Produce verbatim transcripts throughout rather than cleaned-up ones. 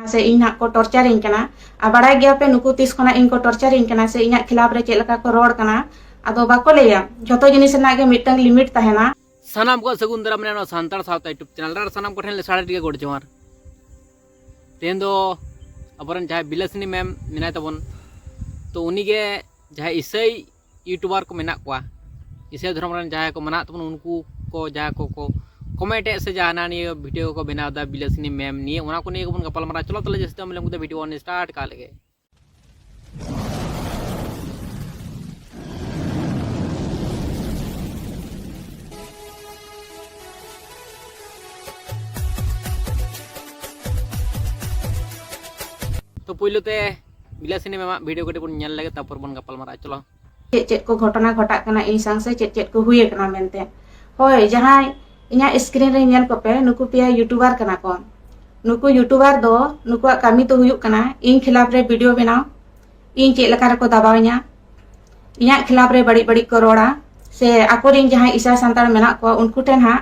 ᱥᱮ ᱤᱧ ᱦᱟᱸᱜ ᱠᱚ ᱴᱚᱨᱪᱟᱨᱤᱧ ᱠᱟᱱᱟ᱾ ᱟᱨ ᱵᱟᱲᱟᱭ ᱜᱮᱭᱟᱯᱮ ᱱᱩᱠᱩ ᱛᱤᱥ ᱠᱷᱚᱱᱟᱜ ᱤᱧ ᱠᱚ ᱴᱚᱨᱪᱟᱨᱤᱧ ᱠᱟᱱᱟ ᱥᱮ ᱤᱧᱟᱹᱜ ᱠᱷᱤᱞᱟᱯ ᱨᱮ ᱪᱮᱫ ᱞᱮᱠᱟ ᱠᱚ ᱨᱚᱲ ᱠᱟᱱᱟ᱾ ᱟᱫᱚ ᱵᱟᱠᱚ ᱞᱟᱹᱭᱟ, ᱡᱷᱚᱛᱚ ᱡᱤᱱᱤᱥ ᱨᱮᱱᱟᱜ ᱜᱮ ᱢᱤᱫᱴᱟᱝ ᱞᱤᱢᱤᱴ ᱛᱟᱦᱮᱱᱟ᱾ ᱥᱟᱱᱟᱢ ᱠᱚ ᱥᱟᱹᱜᱩᱱ ᱫᱟᱨᱟᱢ ᱢᱮᱱᱟᱜᱼᱟ ᱱᱚᱣᱟ ᱥᱟᱱᱛᱟᱲ ᱥᱟᱶᱛᱟ YouTube ᱪᱮᱱᱮᱞ ᱨᱮ᱾ ᱟᱨ ᱥᱟᱱᱟᱢ ᱠᱚᱴᱷᱮᱱ ᱞᱮ ᱥᱟᱲᱮ ᱜᱮ ᱜᱚᱰ ᱡᱚᱦᱟᱨ᱾ ᱛᱮᱦᱮᱧ ᱫᱚ ᱟᱵᱚᱨᱮᱱ ᱡᱟᱦᱟᱸᱭ ᱵᱤᱞᱟᱥᱤᱱᱤ ᱢᱮᱢ ᱢᱮᱱᱟᱭ ᱛᱟᱵᱚᱱ, ᱛᱚ ᱩᱱᱤᱜᱮ ᱡᱟᱦᱟᱸᱭ ᱤᱥᱟᱹᱭ ᱤᱭᱩᱴᱩᱵᱟᱨ ᱠᱚ ᱢᱮᱱᱟᱜ ᱠᱚᱣᱟ, ᱤᱥᱟᱹᱭ ᱫᱷᱚᱨᱚᱢ ᱨᱮᱱ ᱡᱟᱦᱟᱸᱭ ᱠᱚ ᱢᱮᱱᱟᱜ ᱛᱟᱵᱚᱱ, ᱩᱱᱠᱩ ᱠᱚ ᱡᱟᱦᱟᱸᱭ ᱠᱚ ᱠᱚ ᱠᱚᱢᱮᱱᱴ ᱮᱫ ᱥᱮ ᱡᱟᱦᱟᱱᱟᱜ ᱱᱤᱭᱟᱹ ᱵᱷᱤᱰᱤᱭᱳ ᱠᱚ ᱵᱮᱱᱟᱣ ᱮᱫᱟ ᱵᱤᱞᱟᱥᱤᱱᱤ ᱢᱮᱢ ᱱᱤᱭᱮ, ᱚᱱᱟ ᱠᱚ ᱱᱤᱭᱮ ᱜᱮᱵᱚᱱ ᱜᱟᱯᱟᱞᱢᱟᱨᱟᱣᱟ᱾ ᱪᱚᱞᱚ ᱛᱟᱦᱚᱞᱮ ᱡᱟᱹᱥᱛᱤ ᱵᱟᱝ ᱵᱤᱞᱚᱢ ᱠᱟᱛᱮ ᱵᱷᱤᱰᱤᱭᱳ ᱵᱚᱱ ᱥᱴᱟᱨᱴ ᱠᱟᱜ ᱞᱮᱜᱮ᱾ ᱛᱚ ᱯᱳᱭᱞᱳ ᱛᱮ ᱵᱤᱞᱟᱥᱤᱱᱤ ᱢᱮᱢᱟᱜ ᱵᱷᱤᱰᱤᱭᱳ ᱠᱟᱹᱴᱤᱡ ᱵᱚᱱ ᱧᱮᱞ ᱞᱮᱜᱮ, ᱛᱟᱨᱯᱚᱨ ᱵᱚᱱ ᱜᱟᱯᱟᱞᱢᱟᱨᱟᱜᱼᱟ᱾ ᱪᱚᱞᱚ᱾ ᱪᱮᱫ ᱪᱮᱫ ᱠᱚ ᱜᱷᱚᱴᱚᱱᱟ ᱜᱷᱚᱴᱟᱜ ᱠᱟᱱᱟ ᱤᱧ ᱥᱟᱶ ᱥᱮ ᱪᱮᱫ ᱪᱮᱫ ᱠᱚ ᱦᱩᱭ ᱟᱠᱟᱱᱟ ᱢᱮᱱᱛᱮ᱾ ᱦᱳᱭ, ᱡᱟᱦᱟᱸᱭ ᱤᱧᱟᱹᱜ ᱥᱠᱨᱤᱱ ᱨᱮ ᱧᱮᱞ ᱠᱚᱯᱮ, ᱱᱩᱠᱩ ᱯᱮᱭᱟ ᱤᱭᱩᱴᱩᱵᱟᱨ ᱠᱟᱱᱟ ᱠᱚ᱾ ᱱᱩᱠᱩ ᱤᱭᱩᱴᱩᱵᱟᱨ ᱫᱚ ᱱᱩᱠᱩᱣᱟᱜ ᱠᱟᱹᱢᱤ ᱫᱚ ᱦᱩᱭᱩᱜ ᱠᱟᱱᱟ ᱤᱧ ᱠᱷᱤᱞᱟᱯ ᱨᱮ ᱵᱷᱤᱰᱤᱭᱳ ᱵᱮᱱᱟᱣ, ᱤᱧ ᱪᱮᱫ ᱞᱮᱠᱟ ᱨᱮᱠᱚ ᱫᱟᱵᱟᱣ ᱤᱧᱟ, ᱤᱧᱟᱹᱜ ᱠᱷᱤᱞᱟᱯ ᱨᱮ ᱵᱟᱹᱲᱤᱡ ᱵᱟᱹᱲᱤᱡ ᱠᱚ ᱨᱚᱲᱟ, ᱥᱮ ᱟᱠᱚᱨᱮᱱ ᱡᱟᱦᱟᱸᱭ ᱤᱥᱟᱹᱭ ᱥᱟᱱᱛᱟᱲ ᱢᱮᱱᱟᱜ ᱠᱚᱣᱟ ᱩᱱᱠᱩ ᱴᱷᱮᱱ ᱦᱟᱸᱜ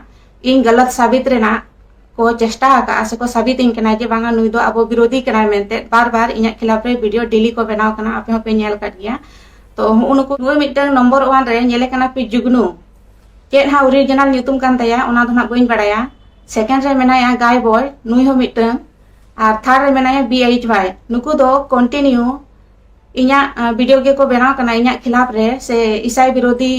ᱤᱧ ᱜᱟᱞᱟᱛ ᱥᱟᱵᱤᱛ ᱨᱮᱱᱟᱜ ᱠᱚ ᱪᱮᱥᱴᱟ ᱟᱠᱟᱫᱼᱟ ᱥᱮᱠᱚ ᱥᱟᱵᱤᱛ ᱤᱧ ᱠᱟᱱᱟ ᱡᱮ ᱵᱟᱝᱟ ᱱᱩᱭ ᱫᱚ ᱟᱵᱚ ᱵᱤᱨᱳᱫᱷᱤ ᱠᱟᱱᱟᱭ ᱢᱮᱱᱛᱮ᱾ ᱵᱟᱨ ᱵᱟᱨ ᱤᱧᱟᱹᱜ ᱠᱷᱤᱞᱟᱯ ᱨᱮ ᱵᱷᱤᱰᱤᱭᱳ ᱰᱮᱞᱤ ᱠᱚ ᱵᱮᱱᱟᱣ ᱠᱟᱱᱟ, ᱟᱯᱮ ᱦᱚᱸᱯᱮ ᱧᱮᱞ ᱟᱠᱟᱫ ᱜᱮᱭᱟ᱾ ᱛᱚ ᱦᱩᱜᱼᱩ ᱱᱩᱠᱩ, ᱱᱩᱭ ᱢᱤᱫᱴᱟᱝ ᱱᱚᱢᱵᱚᱨ ᱚᱣᱟᱱ ᱨᱮ ᱧᱮᱞᱮ ᱠᱟᱱᱟ ᱯᱮ ᱡᱩᱜᱽᱱᱩ, ᱪᱮᱫ ᱦᱟᱸᱜ ᱚᱨᱤᱡᱤᱱᱟᱞ ᱧᱩᱛᱩᱢ ᱠᱟᱱ ᱛᱟᱭᱟ ᱚᱱᱟ ᱫᱚ ᱦᱟᱸᱜ ᱵᱟᱹᱧ ᱵᱟᱲᱟᱭᱟ᱾ ᱥᱮᱠᱮᱱᱰ ᱨᱮ ᱢᱮᱱᱟᱭᱟ ᱜᱟᱭ ᱵᱚᱭ, ᱱᱩᱭ ᱦᱚᱸ ᱢᱤᱫᱴᱟᱝ, ᱟᱨ ᱛᱷᱟᱨᱰ ᱨᱮ ᱢᱮᱱᱟᱭᱟ ᱵᱤ ᱮᱭᱤᱪ ᱵᱷᱟᱭ᱾ ᱱᱩᱠᱩ ᱫᱚ ᱠᱚᱱᱴᱤᱱᱤᱭᱩ ᱤᱧᱟᱹᱜ ᱵᱷᱤᱰᱤᱭᱳ ᱜᱮᱠᱚ ᱵᱮᱱᱟᱣ ᱠᱟᱱᱟ ᱤᱧᱟᱹᱜ ᱠᱷᱤᱞᱟᱯ ᱨᱮ, ᱥᱮ ᱤᱥᱟᱹᱭ ᱵᱤᱨᱳᱫᱷᱤ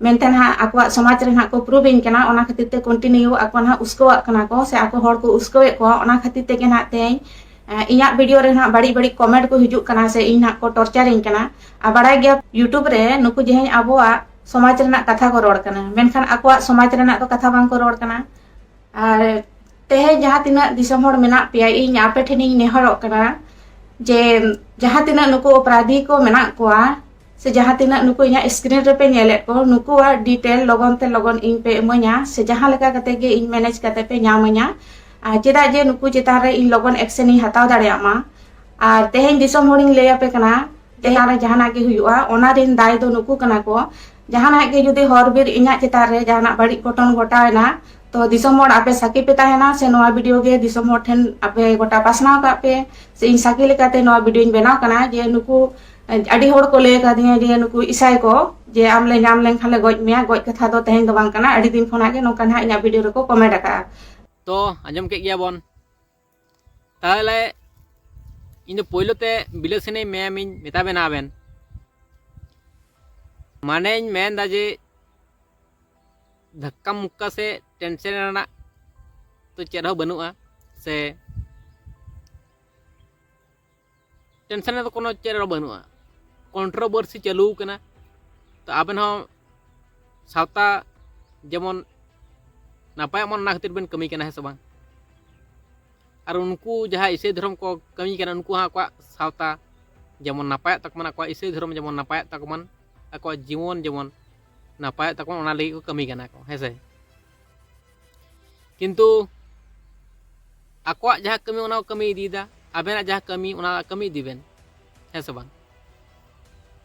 ᱢᱮᱱᱛᱮ ᱱᱟᱦᱟᱜ ᱟᱠᱚᱣᱟᱜ ᱥᱚᱢᱟᱡᱽ ᱨᱮ ᱱᱟᱦᱟᱜ ᱠᱚ ᱯᱨᱩᱵᱷ ᱤᱧ ᱠᱟᱱᱟ᱾ ᱚᱱᱟ ᱠᱷᱟᱹᱛᱤᱨ ᱛᱮ ᱠᱚᱱᱴᱤᱱᱤᱭᱩ ᱟᱠᱚ ᱱᱟᱦᱟᱜ ᱩᱥᱠᱟᱹᱣᱟᱜ ᱠᱟᱱᱟ ᱠᱚ ᱥᱮ ᱟᱠᱚ ᱦᱚᱲ ᱠᱚ ᱩᱥᱠᱟᱹᱣᱮᱫ ᱠᱚᱣᱟ᱾ ᱚᱱᱟ ᱠᱷᱟᱹᱛᱤᱨ ᱛᱮᱜᱮ ᱱᱟᱦᱟᱜ ᱛᱮᱦᱮᱧ ᱤᱧᱟᱹᱜ ᱵᱷᱤᱰᱤᱭᱳ ᱨᱮ ᱱᱟᱦᱟᱜ ᱵᱟᱹᱲᱤᱡ ᱵᱟᱹᱲᱤᱡ ᱠᱚᱢᱮᱱᱴ ᱠᱚ ᱦᱤᱡᱩᱜ ᱠᱟᱱᱟ ᱥᱮ ᱤᱧ ᱱᱟᱦᱟᱜ ᱠᱚ ᱴᱚᱨᱪᱟᱨᱤᱧ ᱠᱟᱱᱟ᱾ ᱟᱨ ᱵᱟᱲᱟᱭ ᱜᱮᱭᱟ ᱤᱭᱩᱴᱩᱵᱽ ᱨᱮ ᱱᱩᱠᱩ ᱡᱮᱦᱮᱧ ᱟᱵᱚᱣᱟᱜ ᱥᱚᱢᱟᱡᱽ ᱨᱮᱱᱟᱜ ᱠᱟᱛᱷᱟ ᱠᱚ ᱨᱚᱲ ᱠᱟᱱᱟ, ᱢᱮᱱᱠᱷᱟᱱ ᱟᱠᱚᱣᱟᱜ ᱥᱚᱢᱟᱡᱽ ᱨᱮᱱᱟᱜ ᱫᱚ ᱠᱟᱛᱷᱟ ᱵᱟᱝ ᱠᱚ ᱨᱚᱲ ᱠᱟᱱᱟ᱾ ᱟᱨ ᱛᱮᱦᱮᱧ ᱡᱟᱦᱟᱸ ᱛᱤᱱᱟᱹᱜ ᱫᱤᱥᱚᱢ ᱦᱚᱲ ᱢᱮᱱᱟᱜ ᱯᱮᱭᱟ, ᱤᱧ ᱟᱯᱮ ᱴᱷᱮᱱᱤᱧ ᱱᱮᱦᱚᱨᱚᱜ ᱠᱟᱱᱟ ᱡᱮ ᱡᱟᱦᱟᱸ ᱛᱤᱱᱟᱹᱜ ᱱᱩᱠᱩ ᱚᱯᱨᱟᱫᱷᱤ ᱠᱚ ᱢᱮᱱᱟᱜ ᱠᱚᱣᱟ ᱥᱮ ᱡᱟᱦᱟᱸ ᱛᱤᱱᱟᱹᱜ ᱱᱩᱠᱩ ᱤᱧᱟᱹᱜ ᱥᱠᱨᱤᱱ ᱨᱮᱯᱮ ᱧᱮᱞᱮᱫ ᱠᱚ, ᱱᱩᱠᱩᱣᱟᱜ ᱰᱤᱴᱮᱞ ᱞᱚᱜᱚᱱ ᱛᱮ ᱞᱚᱜᱚᱱ ᱤᱧ ᱯᱮ ᱤᱢᱟᱹᱧᱟ ᱥᱮ ᱡᱟᱦᱟᱸ ᱞᱮᱠᱟ ᱠᱟᱛᱮ ᱜᱮ ᱤᱧ ᱢᱮᱱᱮᱡᱽ ᱠᱟᱛᱮ ᱯᱮ ᱧᱟᱢᱟᱹᱧᱟ᱾ ᱟᱨ ᱪᱮᱫᱟᱜ ᱡᱮ ᱱᱩᱠᱩ ᱪᱮᱛᱟᱱ ᱨᱮ ᱤᱧ ᱞᱚᱜᱚᱱ ᱮᱠᱥᱮᱱ ᱤᱧ ᱦᱟᱛᱟᱣ ᱫᱟᱲᱮᱭᱟᱜ ᱢᱟ᱾ ᱟᱨ ᱛᱮᱦᱮᱧ ᱫᱤᱥᱚᱢ ᱦᱚᱲᱤᱧ ᱞᱟᱹᱭ ᱟᱯᱮ ᱠᱟᱱᱟ, ᱛᱮᱦᱮᱧ ᱨᱮ ᱡᱟᱦᱟᱱᱟᱜ ᱜᱮ ᱦᱩᱭᱩᱜᱼᱟ ᱚᱱᱟ ᱨᱮᱱ ᱫᱟᱭ ᱫᱚ ᱱᱩᱠᱩ ᱠᱟᱱᱟ ᱠᱚ᱾ ᱡᱟᱦᱟᱱᱟᱜ ᱜᱮ ᱡᱩᱫᱤ ᱦᱚᱨ ᱵᱤᱨ ᱤᱧᱟᱹᱜ ᱪᱮᱛᱟᱱ ᱨᱮ ᱡᱟᱦᱟᱱᱟᱜ ᱵᱟᱹᱲᱤᱡ ᱜᱷᱚᱴᱚᱱ ᱜᱷᱚᱴᱟᱣ ᱮᱱᱟ, ᱛᱚ ᱫᱤᱥᱚᱢ ᱦᱚᱲ, ᱟᱯᱮ ᱥᱟᱹᱠᱷᱤ ᱯᱮ ᱛᱟᱦᱮᱱᱟ ᱥᱮ ᱱᱚᱣᱟ ᱵᱷᱤᱰᱤᱭᱳ ᱜᱮ ᱫᱤᱥᱚᱢ ᱦᱚᱲ ᱴᱷᱮᱱ ᱟᱯᱮ ᱜᱚᱴᱟ ᱯᱟᱥᱱᱟᱣ ᱠᱟᱜ ᱯᱮ᱾ ᱥᱮ ᱤᱧ ᱥᱟᱹᱠᱷᱤ ᱞᱮᱠᱟᱛᱮ ᱱᱚᱣᱟ ᱵᱷᱤᱰᱤᱭᱳᱧ ᱵᱮᱱᱟᱣ ᱠᱟᱱᱟ ᱡᱮ ᱱᱩᱠᱩ, ᱟᱹᱰᱤ ᱦᱚᱲ ᱠᱚ ᱞᱟᱹᱭ ᱟᱠᱟᱫᱤᱧᱟ ᱡᱮ ᱱᱩᱠᱩ ᱤᱥᱟᱭ ᱠᱚ, ᱡᱮ ᱟᱢ ᱞᱮ ᱧᱟᱢ ᱞᱮᱱᱠᱷᱟᱱ ᱞᱮ ᱜᱚᱡ ᱢᱮᱭᱟ, ᱜᱚᱡ ᱠᱟᱛᱷᱟ ᱫᱚ ᱛᱮᱦᱮᱧ ᱫᱚ ᱵᱟᱝ ᱠᱟᱱᱟ, ᱟᱹᱰᱤ ᱫᱤᱱ ᱠᱷᱚᱱᱟᱜ ᱜᱮ ᱱᱚᱝᱠᱟ ᱱᱟᱦᱟᱜ ᱤᱧᱟᱹᱜ ᱵᱷᱤᱰᱤᱭᱳ ᱨᱮᱠᱚ ᱠᱚᱢᱮᱱᱴ ᱟᱠᱟᱫᱼᱟ᱾ ᱛᱚ ᱟᱸᱡᱚᱢ ᱠᱮᱫ ᱜᱮᱭᱟ ᱵᱚᱱ᱾ ᱛᱟᱦᱚᱞᱮ ᱤᱧ ᱫᱚ ᱯᱳᱭᱞᱳ ᱛᱮ ᱵᱤᱞᱟᱹᱥᱮᱱᱤ ᱢᱮᱢᱤᱧ ᱢᱮᱛᱟ ᱵᱮᱱᱟ ᱟᱵᱮᱱ, ᱢᱟᱱᱮᱧ ᱢᱮᱱᱫᱟ ᱡᱮ ᱫᱷᱟᱠᱠᱟ ᱢᱩᱠᱠᱟ ᱥᱮ ᱴᱮᱱᱥᱮᱱ ᱨᱮᱱᱟᱜ ᱛᱚ ᱪᱮᱫ ᱦᱚᱸ ᱵᱟᱹᱱᱩᱜᱼᱟ, ᱥᱮ ᱴᱮᱱᱥᱮᱱ ᱨᱮᱫᱚ ᱠᱳᱱᱳ ᱪᱮᱫ ᱦᱚᱸ ᱵᱟᱹᱱᱩᱜᱼᱟ᱾ ᱠᱚᱱᱴᱨᱳᱵᱷᱟᱨᱥᱤ ᱪᱟᱹᱞᱩ ᱠᱟᱱᱟ, ᱛᱚ ᱟᱵᱮᱱ ᱦᱚᱸ ᱥᱟᱶᱛᱟ ᱡᱮᱢᱚᱱ ᱱᱟᱯᱟᱭᱚᱜ ᱢᱟ, ᱚᱱᱟ ᱠᱷᱟᱹᱛᱤᱨ ᱵᱮᱱ ᱠᱟᱹᱢᱤ ᱠᱟᱱᱟ, ᱦᱮᱸ ᱥᱮ ᱵᱟᱝ? ᱟᱨ ᱩᱱᱠᱩ ᱡᱟᱦᱟᱸ ᱤᱥᱟᱹᱭ ᱫᱷᱚᱨᱚᱢ ᱠᱚ ᱠᱟᱹᱢᱤ ᱠᱟᱱᱟ, ᱩᱱᱠᱩ ᱦᱚᱸ ᱟᱠᱚᱣᱟᱜ ᱥᱟᱶᱛᱟ ᱡᱮᱢᱚᱱ ᱱᱟᱯᱟᱭᱚᱜ ᱛᱟᱠᱚ ᱢᱟ, ᱟᱠᱚᱣᱟᱜ ᱤᱥᱟᱹᱭ ᱫᱷᱚᱨᱚᱢ ᱡᱮᱢᱚᱱ ᱱᱟᱯᱟᱭᱚᱜ ᱛᱟᱠᱚ ᱢᱟ, ᱟᱠᱚᱣᱟᱜ ᱡᱤᱵᱚᱱ ᱡᱮᱢᱚᱱ ᱱᱟᱯᱟᱭᱚᱜ ᱛᱟᱠᱚ ᱢᱟ, ᱚᱱᱟ ᱞᱟᱹᱜᱤᱫ ᱠᱚ ᱠᱟᱹᱢᱤ ᱠᱟᱱᱟ ᱠᱚ, ᱦᱮᱸ ᱥᱮ? ᱠᱤᱱᱛᱩ ᱟᱠᱚᱣᱟᱜ ᱡᱟᱦᱟᱸ ᱠᱟᱹᱢᱤ, ᱚᱱᱟ ᱠᱚ ᱠᱟᱹᱢᱤ ᱤᱫᱤᱭᱮᱫᱟ, ᱟᱵᱮᱱᱟᱜ ᱡᱟᱦᱟᱸ ᱠᱟᱹᱢᱤ, ᱚᱱᱟ ᱠᱟᱹᱢᱤ ᱤᱫᱤ ᱵᱮᱱ, ᱦᱮᱸ ᱥᱮ ᱵᱟᱝ?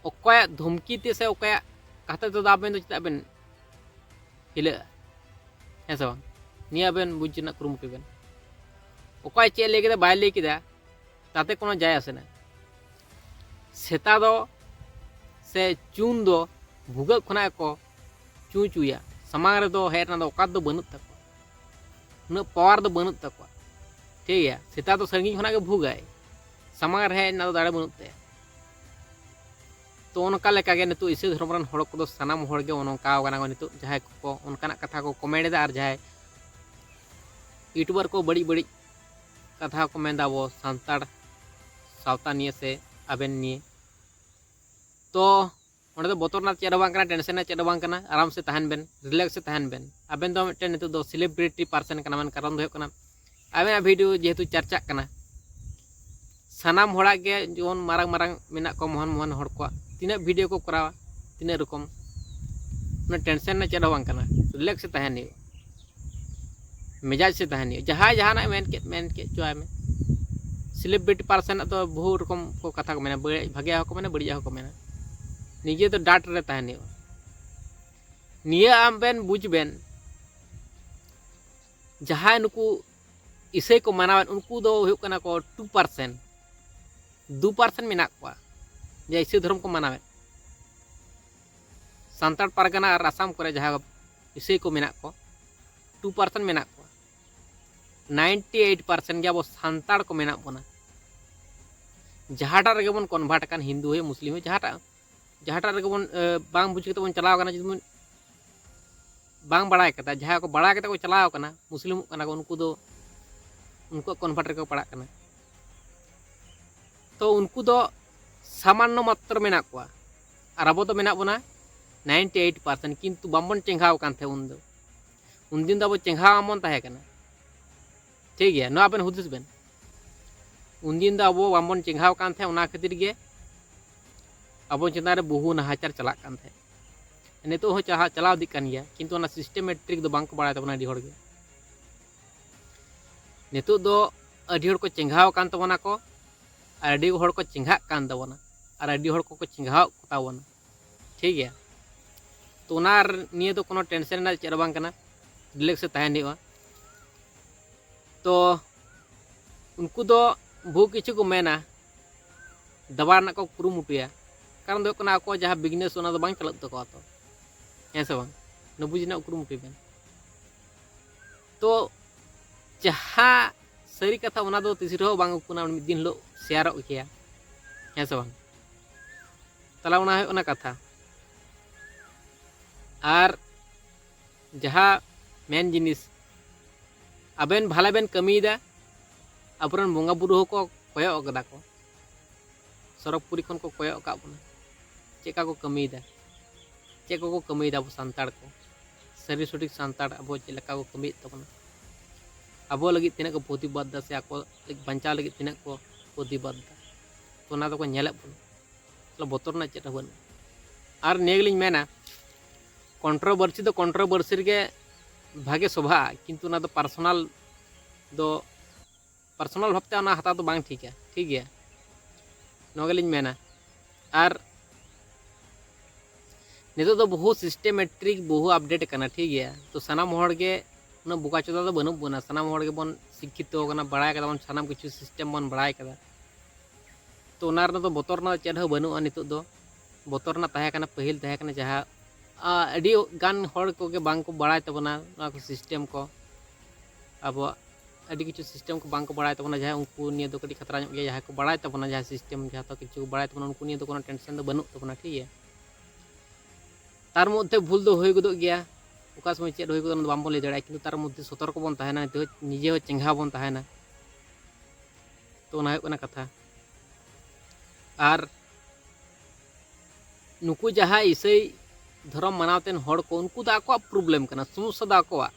ᱚᱠᱚᱭᱟᱜ ᱫᱷᱩᱢᱠᱤ ᱛᱮ ᱥᱮ ᱚᱠᱚᱭᱟᱜ ᱠᱟᱛᱷᱟ ᱛᱮᱫᱚ ᱟᱵᱮᱱ ᱫᱚ ᱪᱮᱫᱟᱜ ᱵᱮᱱ ᱦᱤᱞᱟᱹᱜᱼᱟ, ᱦᱮᱸ ᱥᱮ ᱵᱟᱝ? ᱱᱤᱭᱟᱹ ᱟᱵᱮᱱ ᱵᱩᱡᱽ ᱨᱮᱱᱟᱜ ᱠᱩᱨᱩᱢᱩᱴᱩᱭ ᱵᱮᱱ᱾ ᱚᱠᱚᱭ ᱪᱮᱫ ᱞᱟᱹᱭ ᱠᱮᱫᱟ, ᱵᱟᱭ ᱞᱟᱹᱭ ᱠᱮᱫᱟ, ᱛᱟᱛᱮ ᱠᱳᱱᱳ ᱡᱟᱭ ᱟᱥᱮ ᱱᱟ᱾ ᱥᱮᱛᱟ ᱫᱚ ᱥᱮ ᱪᱩᱱ ᱫᱚ ᱵᱷᱩᱜᱟᱹᱜ ᱠᱷᱚᱱᱟᱜ ᱜᱮᱠᱚ ᱪᱩᱸ ᱪᱩᱭᱟ᱾ ᱥᱟᱢᱟᱝ ᱨᱮᱫᱚ ᱦᱮᱡ ᱨᱮᱱᱟᱜ ᱫᱚ ᱚᱠᱟᱛ ᱫᱚ ᱵᱟᱹᱱᱩᱜ ᱛᱟᱠᱚᱣᱟ, ᱩᱱᱟᱹᱜ ᱯᱟᱣᱟᱨ ᱫᱚ ᱵᱟᱹᱱᱩᱜ ᱛᱟᱠᱚᱣᱟ᱾ ᱴᱷᱤᱠ ᱜᱮᱭᱟ, ᱥᱮᱛᱟ ᱫᱚ ᱥᱟᱺᱜᱤᱧ ᱠᱷᱚᱱᱟᱜ ᱜᱮ ᱵᱷᱩᱜᱟᱭ, ᱥᱟᱢᱟᱝ ᱨᱮ ᱦᱮᱡ ᱨᱮᱱᱟᱜ ᱫᱚ ᱫᱟᱲᱮ ᱵᱟᱹᱱᱩᱜ ᱛᱟᱭᱟ᱾ ᱛᱚ ᱚᱱᱠᱟ ᱞᱮᱠᱟᱜᱮ ᱱᱤᱛᱚᱜ ᱤᱥᱟᱹᱭ ᱫᱷᱚᱨᱚᱢ ᱨᱮᱱ ᱦᱚᱲ ᱠᱚᱫᱚ ᱥᱟᱱᱟᱢ ᱦᱚᱲᱜᱮ ᱚᱱᱠᱟ ᱟᱠᱟᱱᱟ ᱠᱚ᱾ ᱱᱤᱛᱚᱜ ᱡᱟᱦᱟᱸᱭ ᱠᱚ ᱚᱱᱠᱟᱱᱟᱜ ᱠᱟᱛᱷᱟ ᱠᱚ ᱠᱚᱢᱮᱱᱴ ᱮᱫᱟ ᱟᱨ ᱡᱟᱦᱟᱸᱭ ᱤᱭᱩᱴᱩᱵᱟᱨ ᱠᱚ ᱵᱟᱹᱲᱤᱡ ᱵᱟᱹᱲᱤᱡ ᱠᱟᱛᱷᱟ ᱠᱚ ᱢᱮᱱᱫᱟ ᱟᱵᱚ ᱥᱟᱱᱛᱟᱲ ᱥᱟᱶᱛᱟ ᱱᱤᱭᱮ ᱥᱮ ᱟᱵᱮᱱ ᱱᱤᱭᱮ, ᱛᱚ ᱚᱸᱰᱮ ᱫᱚ ᱵᱚᱛᱚᱨ ᱨᱮᱱᱟᱜ ᱪᱮᱫ ᱦᱚᱸ ᱵᱟᱝ ᱠᱟᱱᱟ, ᱴᱮᱱᱥᱮᱱ ᱨᱮᱱᱟᱜ ᱪᱮᱫ ᱦᱚᱸ ᱵᱟᱝ ᱠᱟᱱᱟ᱾ ᱟᱨᱟᱢ ᱥᱮ ᱛᱟᱦᱮᱱ ᱵᱮᱱ, ᱨᱤᱞᱮᱠᱥ ᱥᱮ ᱛᱟᱦᱮᱱ ᱵᱮᱱ᱾ ᱟᱵᱮᱱ ᱫᱚ ᱢᱤᱫᱴᱮᱱ ᱱᱤᱛᱚᱜ ᱫᱚ ᱥᱮᱞᱤᱵᱨᱤᱴᱤ ᱯᱟᱨᱥᱮᱱ ᱠᱟᱱᱟ ᱵᱮᱱ, ᱠᱟᱨᱚᱱ ᱫᱚ ᱦᱩᱭᱩᱜ ᱠᱟᱱᱟ ᱟᱵᱮᱱᱟᱜ ᱵᱷᱤᱰᱤᱭᱳ ᱡᱮᱦᱮᱛᱩ ᱪᱟᱨᱪᱟᱜ ᱠᱟᱱᱟ, ᱥᱟᱱᱟᱢ ᱦᱚᱲᱟᱜ ᱜᱮ ᱡᱮᱢᱚᱱ ᱢᱟᱨᱟᱝ ᱢᱟᱨᱟᱝ ᱢᱮᱱᱟᱜ ᱠᱚᱣᱟ, ᱢᱚᱦᱟᱱ ᱢᱚᱦᱟᱱ ᱦᱚᱲ ᱠᱚᱣᱟᱜ ᱛᱤᱱᱟᱹᱜ ᱵᱷᱤᱰᱤᱭᱳ ᱠᱚ ᱠᱚᱨᱟᱣᱟ, ᱛᱤᱱᱟᱹᱜ ᱨᱚᱠᱚᱢ, ᱚᱱᱟ ᱴᱮᱱᱥᱮᱱ ᱨᱮᱱᱟᱜ ᱪᱮᱫ ᱦᱚᱸ ᱵᱟᱝ ᱠᱟᱱᱟ᱾ ᱨᱤᱞᱮᱠᱥ ᱨᱮ ᱛᱟᱦᱮᱱ ᱦᱩᱭᱩᱜᱼᱟ, ᱢᱮᱡᱟᱡᱽ ᱥᱮ ᱛᱟᱦᱮᱱ ᱦᱩᱭᱩᱜᱼᱟ᱾ ᱡᱟᱦᱟᱸᱭ ᱡᱟᱦᱟᱱᱟᱜ ᱢᱮᱱ ᱠᱮᱫ, ᱢᱮᱱ ᱠᱮᱫ ᱪᱚᱣᱟᱭ ᱢᱮ᱾ ᱥᱮᱞᱤᱵᱨᱤᱴᱤ ᱯᱟᱨᱥᱮᱱᱟᱜ ᱫᱚ ᱵᱚᱦᱩ ᱨᱚᱠᱚᱢ ᱠᱚ ᱠᱟᱛᱷᱟ ᱠᱚ ᱢᱮᱱᱟ, ᱵᱟᱹᱲᱤᱡ, ᱵᱷᱟᱜᱮᱭᱟᱜ ᱦᱚᱸᱠᱚ ᱢᱮᱱᱟ, ᱵᱟᱹᱲᱤᱡᱟᱜ ᱦᱚᱸᱠᱚ ᱢᱮᱱᱟ᱾ ᱱᱤᱡᱮ ᱫᱚ ᱰᱟᱴ ᱨᱮ ᱛᱟᱦᱮᱱ ᱦᱩᱭᱩᱜᱼᱟ᱾ ᱱᱤᱭᱟᱹ ᱟᱵᱮᱱ ᱵᱩᱡᱽ ᱵᱮᱱ, ᱡᱟᱦᱟᱸᱭ ᱱᱩᱠᱩ ᱤᱥᱟᱹᱭ ᱠᱚ ᱢᱟᱱᱟᱣᱮᱫ, ᱩᱱᱠᱩ ᱫᱚ ᱦᱩᱭᱩᱜ ᱠᱟᱱᱟ ᱠᱚ ᱴᱩ ᱯᱟᱨᱥᱮᱱᱴ, ᱫᱩ ᱯᱟᱨᱥᱮᱱᱴ ᱢᱮᱱᱟᱜ ᱠᱚᱣᱟ ᱡᱮ ᱤᱥᱟᱹᱭ ᱫᱷᱚᱨᱚᱢ ᱠᱚ ᱢᱟᱱᱟᱣᱮᱫ᱾ ᱥᱟᱱᱛᱟᱲ ᱯᱟᱨᱜᱟᱱᱟ ᱟᱨ ᱟᱥᱟᱢ ᱠᱚᱨᱮ ᱡᱟᱦᱟᱸ ᱤᱥᱟᱹᱭ ᱠᱚ ᱢᱮᱱᱟᱜ ᱠᱚ, ᱴᱩ ᱯᱟᱨᱥᱮᱱᱴ ᱢᱮᱱᱟᱜ ᱠᱚᱣᱟ᱾ ᱱᱟᱭᱤᱱᱴᱤ ᱮᱭᱤᱴ ᱯᱟᱨᱥᱮᱱᱴ ᱜᱮ ᱟᱵᱚ ᱥᱟᱱᱛᱟᱲ ᱠᱚ ᱢᱮᱱᱟᱜ ᱵᱚᱱᱟ᱾ ᱡᱟᱦᱟᱸᱴᱟᱜ ᱨᱮᱜᱮ ᱵᱚᱱ ᱠᱚᱱᱵᱷᱟᱨᱴ ᱟᱠᱟᱱ, ᱦᱤᱱᱫᱩ ᱦᱩᱭᱩᱜ, ᱢᱩᱥᱞᱤᱢ ᱦᱩᱭᱩᱜ, ᱡᱟᱦᱟᱸᱴᱟᱜ, ᱡᱟᱦᱟᱸᱴᱟᱜ ᱨᱮᱜᱮ ᱵᱚᱱ, ᱮ, ᱵᱟᱝ ᱵᱩᱡᱽ ᱠᱟᱛᱮ ᱵᱚᱱ ᱪᱟᱞᱟᱣ ᱟᱠᱟᱱᱟ, ᱡᱩᱫᱤ ᱵᱚᱱ ᱵᱟᱝ ᱵᱟᱲᱟᱭ ᱠᱟᱛᱮ, ᱡᱟᱦᱟᱸᱭ ᱠᱚ ᱵᱟᱲᱟᱭ ᱠᱟᱛᱮ ᱠᱚ ᱪᱟᱞᱟᱣ ᱟᱠᱟᱱᱟ, ᱢᱩᱥᱞᱤᱢᱚᱜ ᱠᱟᱱᱟ ᱠᱚ, ᱩᱱᱠᱩ ᱫᱚ ᱩᱱᱠᱩᱣᱟᱜ ᱠᱚᱱᱵᱷᱟᱨᱴ ᱨᱮᱠᱚ ᱯᱟᱲᱟᱜ ᱠᱟᱱᱟ᱾ ᱛᱚ ᱩᱱᱠᱩ ᱫᱚ ᱥᱟᱢᱟᱱᱱᱚ ᱢᱟᱛᱨᱚ ᱢᱮᱱᱟᱜ ᱠᱚᱣᱟ, ᱟᱨ ᱟᱵᱚ ᱫᱚ ᱢᱮᱱᱟᱜ ᱵᱚᱱᱟ ᱱᱟᱭᱤᱱᱴᱤ ᱮᱭᱤᱴ ᱯᱟᱨᱥᱮᱱᱴ, ᱠᱤᱱᱛᱩ ᱵᱟᱝᱵᱚᱱ ᱪᱮᱸᱜᱷᱟᱣ ᱟᱠᱟᱱ ᱛᱟᱦᱮᱸᱫ ᱩᱱᱫᱚ᱾ ᱩᱱᱫᱤᱱ ᱫᱚ ᱟᱵᱚ ᱪᱮᱸᱜᱷᱟᱣ ᱟᱢᱵᱚᱱ ᱛᱟᱦᱮᱸ ᱠᱟᱱᱟ, ᱴᱷᱤᱠ ᱜᱮᱭᱟ? ᱱᱚᱣᱟ ᱟᱵᱮᱱ ᱦᱩᱫᱤᱥ ᱵᱮᱱ, ᱩᱱᱫᱤᱱ ᱫᱚ ᱟᱵᱚ ᱵᱟᱝᱵᱚᱱ ᱪᱮᱸᱜᱷᱟᱣ ᱟᱠᱟᱱ ᱛᱟᱦᱮᱸᱫ, ᱚᱱᱟ ᱠᱷᱟᱹᱛᱤᱨ ᱜᱮ ᱟᱵᱚ ᱪᱮᱛᱟᱱ ᱨᱮ ᱵᱚᱦᱩ ᱱᱟᱦᱟᱪᱟᱨ ᱪᱟᱞᱟᱜ ᱠᱟᱱ ᱛᱟᱦᱮᱸᱫ᱾ ᱱᱤᱛᱚᱜ ᱦᱚᱸ ᱪᱟᱦᱟ-, ᱪᱟᱞᱟᱣ ᱤᱫᱤᱜ ᱠᱟᱱ ᱜᱮᱭᱟ, ᱠᱤᱱᱛᱩ ᱚᱱᱟ ᱥᱤᱥᱴᱮᱢᱮᱴᱨᱤᱠ ᱫᱚ ᱵᱟᱝ ᱠᱚ ᱵᱟᱲᱟᱭ ᱛᱟᱵᱚᱱᱟ ᱟᱹᱰᱤ ᱦᱚᱲ ᱜᱮ᱾ ᱱᱤᱛᱚᱜ ᱫᱚ ᱟᱹᱰᱤ ᱦᱚᱲ ᱠᱚ ᱪᱮᱸᱜᱷᱟᱣ ᱟᱠᱟᱱ ᱛᱟᱵᱚᱱᱟ ᱠᱚ, ᱟᱨ ᱟᱹᱰᱤ ᱦᱚᱲ ᱠᱚ ᱪᱮᱸᱜᱷᱟᱜ ᱠᱟᱱ ᱛᱟᱵᱚᱱᱟ, ᱟᱨ ᱟᱹᱰᱤ ᱦᱚᱲ ᱠᱚᱠᱚ ᱪᱮᱸᱜᱷᱟᱣ ᱠᱚ ᱛᱟᱵᱚᱱᱟ, ᱴᱷᱤᱠ ᱜᱮᱭᱟ? ᱛᱚ ᱚᱱᱟ ᱱᱤᱭᱮ ᱫᱚ ᱠᱳᱱᱳ ᱴᱮᱱᱥᱮᱱ ᱨᱮᱱᱟᱜ ᱪᱮᱫ ᱦᱚᱸ ᱵᱟᱝ ᱠᱟᱱᱟ, ᱨᱤᱞᱮᱠᱥ ᱨᱮ ᱛᱟᱦᱮᱱ ᱦᱩᱭᱩᱜᱼᱟ᱾ ᱛᱚ ᱩᱱᱠᱩ ᱫᱚ ᱵᱚᱦᱩ ᱠᱤᱪᱷᱩ ᱠᱚ ᱢᱮᱱᱟ, ᱫᱟᱵᱟᱣ ᱨᱮᱱᱟᱜ ᱠᱚ ᱠᱩᱨᱩᱢᱩᱴᱩᱭᱟ᱾ ᱠᱟᱨᱚᱱ ᱫᱚ ᱦᱩᱭᱩᱜ ᱠᱟᱱᱟ, ᱟᱠᱚ ᱡᱟᱦᱟᱸ ᱵᱤᱡᱽᱱᱮᱥ, ᱚᱱᱟ ᱫᱚ ᱵᱟᱝ ᱪᱟᱞᱟᱜ ᱛᱟᱠᱚᱣᱟ ᱛᱚ, ᱦᱮᱸ ᱥᱮ ᱵᱟᱝ? ᱚᱱᱟ ᱵᱩᱡᱽ ᱨᱮᱱᱟᱜ ᱠᱩᱨᱩᱢᱩᱴᱩᱭ ᱵᱮᱱ᱾ ᱛᱚ ᱡᱟᱦᱟᱸ ᱥᱟᱹᱨᱤ ᱠᱟᱛᱷᱟ, ᱚᱱᱟ ᱫᱚ ᱛᱤᱥ ᱨᱮᱦᱚᱸ ᱵᱟᱝ ᱩᱠᱩᱱᱟ, ᱢᱤᱫ ᱫᱤᱱ ᱦᱤᱞᱳᱜ ᱥᱮᱭᱟᱨᱚᱜ ᱜᱮᱭᱟ, ᱦᱮᱸ ᱥᱮ ᱵᱟᱝ? ᱛᱟᱦᱚᱞᱮ ᱚᱱᱟ ᱦᱩᱭᱩᱜ ᱠᱟᱱᱟ ᱠᱟᱛᱷᱟ᱾ ᱟᱨ ᱡᱟᱦᱟᱸ ᱢᱮᱱ ᱡᱤᱱᱤᱥ, ᱟᱵᱮᱱ ᱵᱷᱟᱞᱮ ᱵᱮᱱ ᱠᱟᱹᱢᱤᱭᱮᱫᱟ, ᱟᱵᱚᱨᱮᱱ ᱵᱚᱸᱜᱟ ᱵᱩᱨᱩ ᱦᱚᱸᱠᱚ ᱠᱚᱭᱚᱜ ᱠᱟᱫᱟ ᱠᱚ, ᱥᱚᱨᱚᱜᱽᱯᱩᱨᱤ ᱠᱷᱚᱱ ᱠᱚ ᱠᱚᱭᱚᱜ ᱟᱠᱟᱫ ᱵᱚᱱᱟ, ᱪᱮᱫ ᱠᱟ ᱠᱚ ᱠᱟᱹᱢᱤᱭᱮᱫᱟ, ᱪᱮᱫ ᱠᱚᱠᱚ ᱠᱟᱹᱢᱤᱭᱮᱫᱟ ᱟᱵᱚ ᱥᱟᱱᱛᱟᱲ ᱠᱚ, ᱥᱟᱹᱨᱤ ᱥᱚᱴᱷᱤᱠ ᱥᱟᱱᱛᱟᱲ ᱟᱵᱚ ᱪᱮᱫ ᱞᱮᱠᱟ ᱠᱚ ᱠᱟᱹᱢᱤᱭᱮᱫ ᱛᱟᱵᱚᱱᱟ, ᱟᱵᱚ ᱞᱟᱹᱜᱤᱫ ᱛᱤᱱᱟᱹᱜ ᱠᱚ ᱯᱨᱚᱛᱤᱵᱟᱫᱽ ᱫᱟ ᱥᱮ ᱟᱠᱚ ᱵᱟᱧᱪᱟᱣ ᱞᱟᱹᱜᱤᱫ ᱛᱤᱱᱟᱹᱜ ᱠᱚ ᱯᱨᱚᱛᱤᱵᱟᱫᱽ ᱫᱟ, ᱛᱚ ᱚᱱᱟ ᱫᱚᱠᱚ ᱧᱮᱞᱮᱫ ᱵᱚᱱᱟ᱾ ᱛᱟᱦᱞᱮ ᱵᱚᱛᱚᱨ ᱨᱮᱱᱟᱜ ᱪᱮᱫ ᱦᱚᱸ ᱵᱟᱹᱱᱩᱜᱼᱟ᱾ ᱟᱨ ᱱᱤᱭᱟᱹ ᱜᱮᱞᱤᱧ ᱢᱮᱱᱟ, ᱠᱚᱱᱴᱨᱳᱵᱷᱟᱨᱥᱤ ᱫᱚ ᱠᱚᱱᱴᱨᱳᱵᱷᱟᱨᱥᱤ ᱨᱮᱜᱮ ᱵᱷᱟᱜᱮ ᱥᱚᱵᱷᱟᱜᱼᱟ, ᱠᱤᱱᱛᱩ ᱚᱱᱟ ᱫᱚ ᱯᱟᱨᱥᱚᱱᱟᱞ ᱫᱚ, ᱯᱟᱨᱥᱚᱱᱟᱞ ᱵᱷᱟᱵᱽᱛᱮ ᱚᱱᱟ ᱦᱟᱛᱟᱣ ᱫᱚ ᱵᱟᱝ ᱴᱷᱤᱠᱟ, ᱴᱷᱤᱠ ᱜᱮᱭᱟ? ᱱᱚᱣᱟ ᱜᱮᱞᱤᱧ ᱢᱮᱱᱟ᱾ ᱟᱨ ᱱᱤᱛᱚᱜ ᱫᱚ ᱵᱚᱦᱩ ᱥᱤᱥᱴᱮᱢᱮᱴᱨᱤᱠ, ᱵᱚᱦᱩ ᱟᱯᱰᱮᱴ ᱠᱟᱱᱟ, ᱴᱷᱤᱠ ᱜᱮᱭᱟ? ᱛᱚ ᱥᱟᱱᱟᱢ ᱦᱚᱲ ᱜᱮ ᱩᱱᱟᱹᱜ ᱵᱚᱠᱟ ᱪᱚᱫᱟ ᱫᱚ ᱵᱟᱹᱱᱩᱜ ᱵᱚᱱᱟ᱾ ᱥᱟᱱᱟᱢ ᱦᱚᱲ ᱜᱮᱵᱚᱱ ᱥᱤᱠᱠᱷᱤᱛᱚ ᱠᱟᱱᱟ, ᱵᱟᱲᱟᱭ ᱠᱟᱫᱟ ᱵᱚᱱ, ᱥᱟᱱᱟᱢ ᱠᱤᱪᱷᱩ system ᱵᱚᱱ ᱵᱟᱲᱟᱭ ᱠᱟᱫᱟ᱾ ᱛᱚ ᱚᱱᱟ ᱨᱮᱫᱚ ᱵᱚᱛᱚᱨ ᱨᱮᱱᱟᱜ ᱪᱮᱫ ᱦᱚᱸ ᱵᱟᱹᱱᱩᱜᱼᱟ ᱱᱤᱛᱚᱜ ᱫᱚ᱾ ᱵᱚᱛᱚᱨ ᱨᱮᱱᱟᱜ ᱛᱟᱦᱮᱸ ᱠᱟᱱᱟ, ᱯᱟᱹᱦᱤᱞ ᱛᱟᱦᱮᱸ ᱠᱟᱱᱟ ᱡᱟᱦᱟᱸ, ᱟ, ᱟᱹᱰᱤ ᱜᱟᱱ ᱦᱚᱲ ᱠᱚᱜᱮ ᱵᱟᱝ ᱠᱚ ᱵᱟᱲᱟᱭ ᱛᱟᱵᱚᱱᱟ ᱱᱚᱣᱟ ᱠᱚ system ᱠᱚ᱾ ᱟᱵᱚᱣᱟᱜ ᱟᱹᱰᱤ ᱠᱤᱪᱷᱩ system ᱠᱚ ᱵᱟᱝ ᱠᱚ ᱵᱟᱲᱟᱭ ᱛᱟᱵᱚᱱᱟ, ᱡᱟᱦᱟᱸᱭ ᱩᱱᱠᱩ ᱱᱤᱭᱟᱹ ᱫᱚ ᱠᱟᱹᱴᱤᱡ ᱠᱷᱟᱛᱨᱟ ᱧᱚᱜ ᱜᱮᱭᱟ᱾ ᱡᱟᱦᱟᱸᱭ ᱠᱚ ᱵᱟᱲᱟᱭ ᱛᱟᱵᱚᱱᱟ, ᱡᱟᱦᱟᱸ system ᱡᱚᱛᱚ ᱠᱤᱪᱷᱩ ᱠᱚ ᱵᱟᱲᱟᱭ ᱛᱟᱵᱚᱱᱟ, ᱩᱱᱠᱩ ᱱᱤᱭᱟᱹ ᱫᱚ ᱠᱳᱱᱳ tension ᱫᱚ ᱵᱟᱹᱱᱩᱜ ᱛᱟᱵᱚᱱᱟ, ᱴᱷᱤᱠ ᱜᱮᱭᱟ᱾ ᱛᱟᱨ ᱢᱚᱫᱽᱫᱷᱮ ᱵᱷᱩᱞ ᱫᱚ ᱦᱩᱭ ᱜᱚᱫᱚᱜ ᱜᱮᱭᱟ, ᱚᱠᱟ ᱥᱚᱢᱚᱭ ᱪᱮᱫ ᱦᱩᱭ ᱜᱚᱫᱚᱜᱼᱟ ᱚᱱᱟ ᱫᱚ ᱵᱟᱝᱵᱚᱱ ᱞᱟᱹᱭ ᱫᱟᱲᱮᱭᱟᱜᱼᱟ, ᱠᱤᱱᱛᱩ ᱛᱟᱨ ᱢᱚᱫᱽᱫᱷᱮ ᱥᱚᱛᱚᱨᱠᱚ ᱵᱚᱱ ᱛᱟᱦᱮᱱᱟ, ᱱᱤᱡᱮ ᱦᱚᱸ, ᱱᱤᱡᱮ ᱦᱚᱸ ᱪᱮᱸᱜᱷᱟᱣ ᱵᱚᱱ ᱛᱟᱦᱮᱱᱟ᱾ ᱛᱚ ᱚᱱᱟ ᱦᱩᱭᱩᱜ ᱠᱟᱱᱟ ᱠᱟᱛᱷᱟ᱾ ᱟᱨ ᱱᱩᱠᱩ ᱡᱟᱦᱟᱸ ᱤᱥᱟᱹᱭ ᱫᱷᱚᱨᱚᱢ ᱢᱟᱱᱟᱣ ᱛᱮᱱ ᱦᱚᱲ ᱠᱚ, ᱩᱱᱠᱩ ᱫᱚ ᱟᱠᱚᱣᱟᱜ problem ᱠᱟᱱᱟ, ᱥᱚᱢᱚᱥᱥᱟ ᱫᱚ ᱟᱠᱚᱣᱟᱜ᱾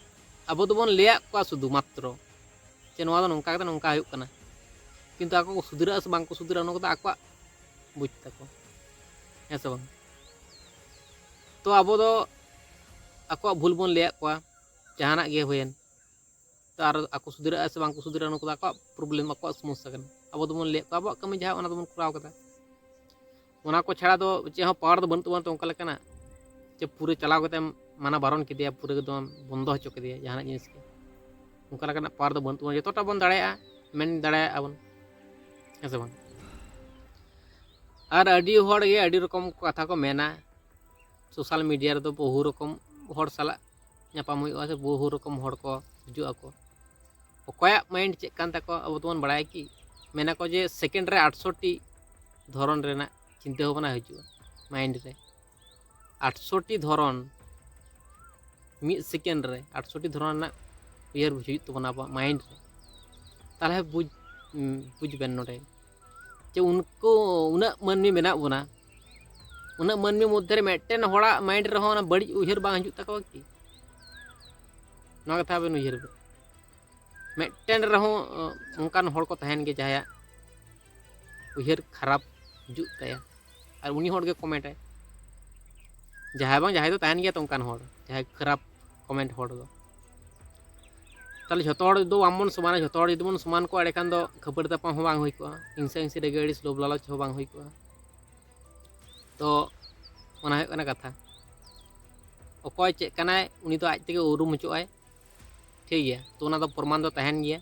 ᱟᱵᱚ ᱫᱚᱵᱚᱱ ᱞᱟᱹᱭᱟᱫ ᱠᱚᱣᱟ ᱥᱩᱫᱷᱩ ᱢᱟᱛᱨᱚ ᱡᱮ ᱱᱚᱣᱟ ᱫᱚ ᱱᱚᱝᱠᱟ ᱠᱟᱛᱮ ᱱᱚᱝᱠᱟ ᱦᱩᱭᱩᱜ ᱠᱟᱱᱟ, ᱠᱤᱱᱛᱩ ᱟᱠᱚ ᱠᱚ ᱥᱩᱫᱷᱨᱟᱹᱜᱼᱟ ᱥᱮ ᱵᱟᱝ ᱠᱚ ᱥᱩᱫᱷᱨᱟᱹᱜᱼᱟ, ᱚᱱᱟ ᱠᱚᱫᱚ ᱟᱠᱚᱣᱟᱜ ᱵᱩᱡᱽ ᱛᱟᱠᱚ, ᱦᱮᱸ ᱥᱮ ᱵᱟᱝ? ᱛᱚ ᱟᱵᱚ ᱫᱚ ᱟᱠᱚᱣᱟᱜ ᱵᱷᱩᱞ ᱵᱚᱱ ᱞᱟᱹᱭᱟᱫ ᱠᱚᱣᱟ, ᱡᱟᱦᱟᱱᱟᱜ ᱜᱮ ᱦᱩᱭᱮᱱ᱾ ᱛᱚ ᱟᱨ ᱟᱠᱚ ᱥᱩᱫᱷᱨᱟᱹᱜᱼᱟ ᱥᱮ ᱵᱟᱝ ᱠᱚ ᱥᱩᱫᱷᱨᱟᱹᱜᱼᱟ, ᱚᱱᱟ ᱠᱚᱫᱚ ᱟᱠᱚᱣᱟᱜ problem, ᱟᱠᱚᱣᱟᱜ ᱥᱚᱢᱚᱥᱥᱟ ᱠᱟᱱᱟ᱾ ᱟᱵᱚ ᱫᱚᱵᱚᱱ ᱞᱟᱹᱭᱟᱫ ᱠᱚᱣᱟ, ᱟᱵᱚᱣᱟᱜ ᱠᱟᱹᱢᱤ ᱡᱟᱦᱟᱸ, ᱚᱱᱟ ᱫᱚᱵᱚᱱ ᱠᱚᱨᱟᱣ ᱠᱟᱫᱟ᱾ ᱚᱱᱟ ᱠᱚ ᱪᱷᱟᱲᱟ ᱫᱚ ᱪᱮᱫ ᱦᱚᱸ power ᱫᱚ ᱵᱟᱹᱱᱩᱜ ᱛᱟᱵᱚᱱᱟ ᱛᱚ ᱚᱱᱠᱟ ᱞᱮᱠᱟᱱᱟᱜ, ᱡᱮ ᱯᱩᱨᱟᱹ ᱪᱟᱞᱟᱣ ᱠᱟᱛᱮᱢ ᱢᱟᱱᱟ ᱵᱟᱨᱚᱱ ᱠᱮᱫᱮᱭᱟ, ᱯᱩᱨᱟᱹ ᱮᱠᱫᱚᱢ ᱵᱚᱱᱫᱚ ᱦᱚᱪᱚ ᱠᱮᱫᱮᱭᱟ ᱡᱟᱦᱟᱱᱟᱜ ᱡᱤᱱᱤᱥ ᱜᱮ᱾ ᱚᱱᱠᱟ ᱞᱮᱠᱟᱱᱟᱜ power ᱫᱚ ᱵᱟᱹᱱᱩᱜ ᱛᱟᱵᱚᱱᱟ᱾ ᱡᱚᱛᱚᱴᱟ ᱵᱚᱱ ᱫᱟᱲᱮᱭᱟᱜᱼᱟ, ᱢᱮᱱ ᱫᱟᱲᱮᱭᱟᱜᱼᱟ ᱵᱚᱱ, ᱦᱮᱸ ᱥᱮ ᱵᱟᱝ? ᱟᱨ ᱟᱹᱰᱤ ᱦᱚᱲ ᱜᱮ ᱟᱹᱰᱤ ᱨᱚᱠᱚᱢ ᱠᱟᱛᱷᱟ ᱠᱚ ᱢᱮᱱᱟ᱾ Social media ᱨᱮᱫᱚ ᱵᱚᱦᱩ ᱨᱚᱠᱚᱢ ᱦᱚᱲ ᱥᱟᱞᱟᱜ ᱧᱟᱯᱟᱢ ᱦᱩᱭᱩᱜᱼᱟ, ᱥᱮ ᱵᱚᱦᱩ ᱨᱚᱠᱚᱢ ᱦᱚᱲ ᱠᱚ ᱦᱤᱡᱩᱜ ᱟᱠᱚ᱾ ᱚᱠᱚᱭᱟᱜ mind ᱪᱮᱫ ᱠᱟᱱ ᱛᱟᱠᱚᱣᱟ ᱟᱵᱚ ᱫᱚᱵᱚᱱ ᱵᱟᱲᱟᱭᱟ ᱠᱤ? ᱢᱮᱱᱟᱠᱚ ᱡᱮ second ᱨᱮ ᱟᱴᱥᱚᱴᱤ ᱫᱷᱚᱨᱚᱱ ᱨᱮᱱᱟᱜ ᱪᱤᱱᱛᱟᱹ ᱵᱷᱟᱵᱽᱱᱟ ᱦᱤᱡᱩᱜᱼᱟ mind ᱨᱮ᱾ ᱟᱴᱥᱚᱴᱤ ᱫᱷᱚᱨᱚᱱ, ᱢᱤᱫ second ᱨᱮ ᱟᱴᱥᱚᱴᱤ ᱫᱷᱚᱨᱚᱱ ᱨᱮᱱᱟᱜ ᱩᱭᱦᱟᱹᱨ ᱦᱤᱡᱩᱜ ᱛᱟᱵᱚᱱᱟ ᱟᱵᱚᱣᱟᱜ mind ᱨᱮ᱾ ᱛᱟᱦᱚᱞᱮ ᱵᱩᱡᱽ, ᱵᱩᱡᱽ ᱵᱮᱱ ᱱᱚᱰᱮ ᱡᱮ ᱩᱱᱠᱩ ᱩᱱᱟᱹᱜ ᱢᱟᱹᱱᱢᱤ ᱢᱮᱱᱟᱜ ᱵᱚᱱᱟ, ᱩᱱᱟᱹᱜ ᱢᱟᱹᱱᱢᱤ ᱢᱚᱫᱽᱫᱷᱮ ᱨᱮ ᱢᱤᱫᱴᱮᱱ ᱦᱚᱲᱟᱜ mind ᱨᱮᱦᱚᱸ ᱚᱱᱟ ᱵᱟᱹᱲᱤᱡ ᱩᱭᱦᱟᱹᱨ ᱵᱟᱝ ᱦᱤᱡᱩᱜ ᱛᱟᱠᱚᱣᱟ ᱠᱤ? ᱱᱚᱣᱟ ᱠᱟᱛᱷᱟ ᱟᱵᱮᱱ ᱩᱭᱦᱟᱹᱨ ᱵᱮᱱ᱾ ᱢᱤᱫᱴᱮᱱ ᱨᱮᱦᱚᱸ, ᱚ, ᱚᱱᱠᱟᱱ ᱦᱚᱲ ᱠᱚ ᱛᱟᱦᱮᱱ ᱜᱮᱭᱟ ᱡᱟᱦᱟᱸᱭᱟᱜ ᱩᱭᱦᱟᱹᱨ ᱠᱷᱟᱨᱟᱯ ᱦᱤᱡᱩᱜ ᱛᱟᱭᱟ, ᱟᱨ ᱩᱱᱤ ᱦᱚᱲ ᱜᱮ comment ᱟᱭ᱾ ᱡᱟᱦᱟᱸᱭ ᱵᱟᱝ ᱡᱟᱦᱟᱸᱭ ᱫᱚ ᱛᱟᱦᱮᱱ ᱜᱮᱭᱟ ᱛᱚ ᱚᱱᱠᱟᱱ ᱦᱚᱲ, ᱡᱟᱦᱟᱸᱭ ᱠᱷᱟᱨᱟᱯ comment ᱦᱚᱲ ᱫᱚ᱾ ᱛᱟᱦᱚᱞᱮ ᱡᱷᱚᱛᱚ ᱦᱚᱲ ᱫᱚ ᱵᱟᱝᱵᱚᱱ ᱥᱚᱢᱟᱱᱟ᱾ ᱡᱷᱚᱛᱚ ᱦᱚᱲ ᱡᱩᱫᱤ ᱵᱚᱱ ᱥᱚᱢᱟᱱ ᱠᱚᱜᱼᱟ, ᱮᱸᱰᱮᱠᱷᱟᱱ ᱫᱚ ᱠᱷᱟᱹᱯᱟᱹᱨᱤ ᱛᱟᱯᱟᱢ ᱦᱚᱸ ᱵᱟᱝ ᱦᱩᱭ ᱠᱚᱜᱼᱟ, ᱦᱤᱝᱥᱟᱹ ᱦᱤᱝᱥᱤ ᱨᱟᱹᱜᱤ ᱟᱹᱲᱤᱥ ᱞᱳᱵᱷ ᱞᱟᱞᱚᱪ ᱦᱚᱸ ᱵᱟᱝ ᱦᱩᱭ ᱠᱚᱜᱼᱟ᱾ ᱛᱚ ᱚᱱᱟ ᱦᱩᱭᱩᱜ ᱠᱟᱱᱟ ᱠᱟᱛᱷᱟ᱾ ᱚᱠᱚᱭ ᱪᱮᱫ ᱠᱟᱱᱟᱭ, ᱩᱱᱤ ᱫᱚ ᱟᱡ ᱛᱮᱜᱮ ᱩᱨᱩᱢ ᱦᱚᱪᱚᱜᱼᱟᱭ᱾ ᱴᱷᱤᱠ ᱜᱮᱭᱟ, ᱛᱚ ᱚᱱᱟ ᱫᱚ ᱯᱨᱚᱢᱟᱱ ᱫᱚ ᱛᱟᱦᱮᱱ ᱜᱮᱭᱟ᱾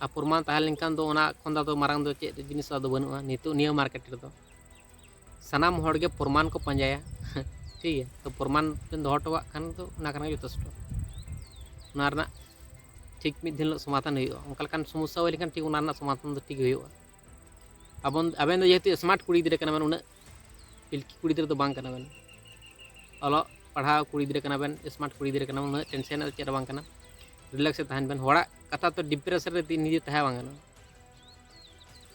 ᱟᱨ ᱯᱨᱚᱢᱟᱱ ᱛᱟᱦᱮᱸ ᱞᱮᱱᱠᱷᱟᱱ ᱫᱚ ᱚᱱᱟ ᱠᱷᱚᱱ ᱫᱚ ᱟᱫᱚ ᱢᱟᱨᱟᱝ ᱫᱚ ᱪᱮᱫ ᱡᱤᱱᱤᱥ ᱟᱫᱚ ᱵᱟᱹᱱᱩᱜᱼᱟ᱾ ᱱᱤᱛᱚᱜ ᱱᱤᱭᱟᱹ ᱢᱟᱨᱠᱮᱴ ᱨᱮᱫᱚ ᱥᱟᱱᱟᱢ ᱦᱚᱲ ᱜᱮ ᱯᱨᱚᱢᱟᱱ ᱠᱚ ᱯᱟᱸᱡᱟᱭᱟ᱾ ᱴᱷᱤᱠ ᱜᱮᱭᱟ, ᱛᱚ ᱯᱨᱚᱢᱟᱱ ᱵᱮᱱ ᱫᱚᱦᱚ ᱦᱚᱴᱚ ᱠᱟᱜ ᱠᱷᱟᱱ ᱫᱚ ᱚᱱᱟ ᱠᱷᱟᱱ ᱜᱮ ᱡᱚᱛᱷᱮᱥᱴᱚ᱾ ᱚᱱᱟ ᱨᱮᱱᱟᱜ ᱴᱷᱤᱠ ᱢᱤᱫ ᱫᱤᱱ ᱦᱤᱞᱳᱜ ᱥᱚᱢᱟᱫᱷᱟᱱ ᱦᱩᱭᱩᱜᱼᱟ᱾ ᱚᱱᱠᱟ ᱞᱮᱠᱟᱱ ᱥᱚᱢᱚᱥᱥᱟ ᱦᱩᱭ ᱞᱮᱱᱠᱷᱟᱱ ᱴᱷᱤᱠ ᱚᱱᱟ ᱨᱮᱱᱟᱜ ᱥᱚᱢᱟᱫᱷᱟᱱ ᱫᱚ ᱴᱷᱤᱠ ᱦᱩᱭᱩᱜᱼᱟ᱾ ᱟᱵᱚᱱ ᱟᱵᱮᱱ ᱫᱚ ᱡᱮᱦᱮᱛᱩ ᱥᱢᱟᱨᱴ ᱠᱩᱲᱤ ᱜᱤᱫᱽᱨᱟᱹ ᱠᱟᱱᱟ ᱵᱮᱱ, ᱩᱱᱟᱹᱜ ᱯᱤᱞᱠᱤ ᱠᱩᱲᱤ ᱜᱤᱫᱽᱨᱟᱹ ᱫᱚ ᱵᱟᱝ ᱠᱟᱱᱟ ᱵᱮᱱ᱾ ᱚᱞᱚᱜ ᱯᱟᱲᱦᱟᱣ ᱠᱩᱲᱤ ᱜᱤᱫᱽᱨᱟᱹ ᱠᱟᱱᱟ ᱵᱮᱱ, ᱥᱢᱟᱨᱴ ᱠᱩᱲᱤ ᱜᱤᱫᱽᱨᱟᱹ ᱠᱟᱱᱟ ᱵᱮᱱ, ᱩᱱᱟᱹᱜ ᱴᱮᱱᱥᱮᱱ ᱨᱮ ᱪᱮᱫ ᱦᱚᱸ ᱵᱟᱝ ᱠᱟᱱᱟ᱾ ᱨᱤᱞᱮᱠᱥ ᱨᱮ ᱛᱟᱦᱮᱱ ᱵᱮᱱ᱾ ᱦᱚᱲᱟᱜ ᱠᱟᱛᱷᱟ ᱛᱚ ᱰᱤᱯᱨᱮᱥᱚᱱ ᱨᱮ ᱱᱤᱡᱮ ᱛᱟᱦᱮᱸ ᱵᱟᱝ ᱜᱟᱱᱚᱜᱼᱟ᱾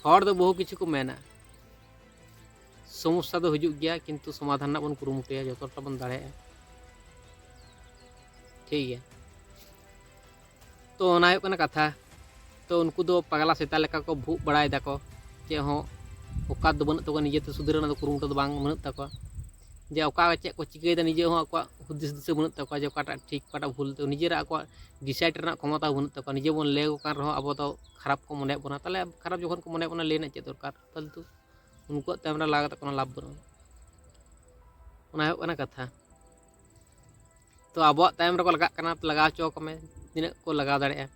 ᱦᱚᱲ ᱫᱚ ᱵᱚᱦᱩ ᱠᱤᱪᱷᱩ ᱠᱚ ᱢᱮᱱᱟ, ᱥᱚᱢᱚᱥᱥᱟ ᱫᱚ ᱦᱤᱡᱩᱜ ᱜᱮᱭᱟ, ᱠᱤᱱᱛᱩ ᱥᱚᱢᱟᱫᱷᱟᱱ ᱨᱮᱱᱟᱜ ᱵᱚᱱ ᱠᱩᱨᱩᱢᱩᱴᱩᱭᱟ ᱡᱚᱛᱚᱴᱟ ᱵᱚᱱ ᱫᱟᱲᱮᱭᱟᱜᱼᱟ᱾ ᱴᱷᱤᱠ ᱜᱮᱭᱟ, ᱛᱚ ᱚᱱᱟ ᱦᱩᱭᱩᱜ ᱠᱟᱱᱟ ᱠᱟᱛᱷᱟ᱾ ᱛᱚ ᱩᱱᱠᱩ ᱫᱚ ᱯᱟᱜᱽᱞᱟ ᱥᱮᱛᱟ ᱞᱮᱠᱟ ᱠᱚ ᱵᱷᱩᱜ ᱵᱟᱲᱟᱭ ᱫᱟᱠᱚ, ᱪᱮᱫ ᱦᱚᱸ ᱚᱠᱟ ᱫᱚ ᱵᱟᱹᱱᱩᱜ ᱛᱟᱠᱚᱣᱟ, ᱱᱤᱡᱮᱛᱮ ᱥᱩᱫᱷᱟᱹᱨ ᱨᱮᱱᱟᱜ ᱫᱚ ᱠᱩᱨᱩᱢᱩᱴᱩ ᱫᱚ ᱵᱟᱝ ᱵᱟᱹᱱᱩᱜ ᱛᱟᱠᱚᱣᱟ᱾ ᱡᱮ ᱚᱠᱟ ᱪᱮᱫ ᱠᱚ ᱪᱤᱠᱟᱹᱭᱮᱫᱟ ᱱᱤᱡᱮ ᱦᱚᱸ ᱟᱠᱚᱣᱟᱜ ᱦᱩᱫᱤᱥ ᱫᱤᱥᱟᱹ ᱵᱟᱹᱱᱩᱜ ᱛᱟᱠᱚᱣᱟ ᱡᱮ ᱚᱠᱟᱴᱟᱜ ᱴᱷᱤᱠ ᱚᱠᱟᱴᱟᱜ ᱵᱷᱩᱞ, ᱛᱚ ᱱᱤᱡᱮᱨᱟᱜ ᱟᱠᱚᱣᱟᱜ ᱰᱤᱥᱟᱭᱤᱰ ᱨᱮᱱᱟᱜ ᱠᱷᱚᱢᱚᱛᱟ ᱵᱟᱹᱱᱩᱜ ᱛᱟᱠᱚᱣᱟ᱾ ᱱᱤᱡᱮ ᱵᱚᱱ ᱞᱟᱹᱭ ᱟᱠᱚ ᱠᱟᱱ ᱨᱮᱦᱚᱸ ᱟᱵᱚ ᱫᱚ ᱠᱷᱟᱨᱟᱯ ᱠᱚ ᱢᱚᱱᱮᱭᱮᱫ ᱵᱚᱱᱟ᱾ ᱛᱟᱦᱚᱞᱮ ᱠᱷᱟᱨᱟᱯ ᱡᱚᱠᱷᱚᱱ ᱠᱚ ᱢᱚᱱᱮᱭᱮᱫ ᱵᱚᱱᱟ, ᱞᱟᱹᱭ ᱨᱮᱱᱟᱜ ᱪᱮᱫ ᱫᱚᱨᱠᱟᱨ? ᱯᱷᱟᱞᱛᱩ ᱩᱱᱠᱩᱣᱟᱜ ᱛᱟᱭᱚᱢ ᱨᱮ ᱞᱟᱜᱟᱣ ᱠᱟᱛᱮ ᱠᱳᱱᱳ ᱞᱟᱵᱷ ᱵᱟᱹᱱᱩᱜᱼᱟ᱾ ᱚᱱᱟ ᱦᱩᱭᱩᱜ ᱠᱟᱱᱟ ᱠᱟᱛᱷᱟ᱾ ᱛᱚ ᱟᱵᱚᱣᱟᱜ ᱛᱟᱭᱚᱢ ᱨᱮᱠᱚ ᱞᱟᱜᱟᱜ ᱠᱟᱱᱟ, ᱛᱚ ᱞᱟᱜᱟᱣ ᱦᱚᱪᱚ ᱟᱠᱚ ᱢᱮ, ᱛᱤᱱᱟᱹᱜ ᱠᱚ ᱞᱟᱜᱟᱣ ᱫᱟᱲᱮᱭᱟᱜᱼᱟ᱾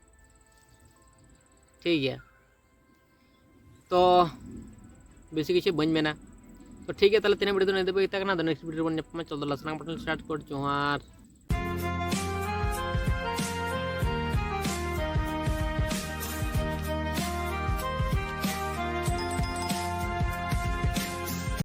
ᱴᱷᱤᱠ ᱜᱮᱭᱟ, ᱛᱚ ᱵᱮᱥᱤ ᱠᱤᱪᱷᱩ ᱵᱟᱹᱧ ᱢᱮᱱᱟ᱾ ᱛᱚ ᱴᱷᱤᱠ ᱜᱮᱭᱟ, ᱛᱟᱦᱚᱞᱮ ᱛᱮᱦᱮᱧᱟᱜ ᱵᱷᱤᱰᱤᱭᱳ ᱫᱚ ᱱᱤᱭᱟᱹ ᱫᱷᱟᱹᱵᱤᱡ ᱜᱮ ᱛᱟᱦᱮᱸ ᱠᱟᱱᱟ᱾ ᱟᱫᱚ ᱱᱮᱠᱥᱴ ᱵᱷᱤᱰᱤᱭᱳ ᱨᱮᱵᱚᱱ ᱧᱟᱯᱟᱢᱟ᱾ ᱪᱚᱞ ᱫᱚ ᱞᱟᱥᱟᱱᱟᱝ ᱵᱟᱴᱚᱱ ᱥᱴᱟᱨᱴ ᱠᱚᱨ ᱡᱚᱦᱟᱨ᱾